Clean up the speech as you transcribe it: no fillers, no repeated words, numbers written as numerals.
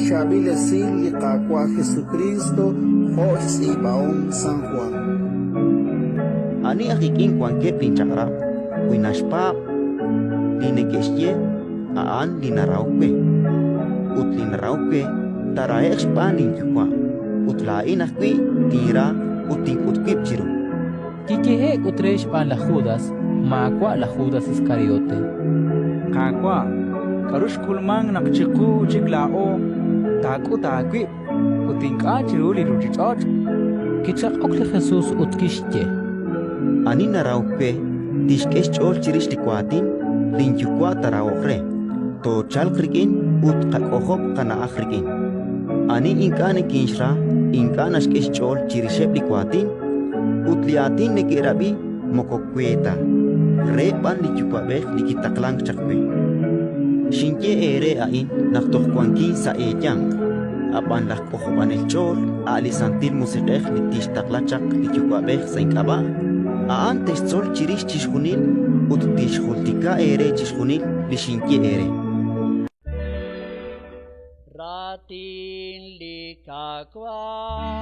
Xchaab'il Esil li Qaawa' Jesukriist jo' xtz'iib'ahom San Jwan. Ani aj ik'in wankeb' linchaq'rab', wi naxpaab' li neke'xye, a'an li narahok we. Ut li narahok we taarahe'q xb'aan linYuwa', ut laa'in ajwi' tinra ut tink'ut wib' chiru. Kiyehe'k ut re xb'aan laj Judas (maawa' laj Judas Iskariote): Qaawa', k'aru xk'ulmank naq chiqu chik laa'o taak'ut aawib' ut ink'a' chiru li ruuchich'och'? Kichaq'ok li Jesus ut kixye: Ani narahok we tixk'e xch'ool chirix li waatin, linYuwa' taarahoq re, toochalq rik'in ut tqak'ojob' qana'aj rik'in. Ani ink'a' nikinxra ink'a' naxk'e xch'ool chirixeb' li waatin, ut li aatin neke'rab'i moko we ta, re b'an li Yuwa'b'ej li kitaqlank chaq we. Xinye eere a'in naq toj wankin sa' eeyanq. Ab'an laj K'ojob'anel ch'ool, a' li Santil Musiq'ej li tixtaqla chaq li Yuwa'b'ej sa' ink'ab'a', a'an texxtzol chirix chixjunil ut tixjultika eere chixjunil li xinye eere. Raatin li Qaawa'.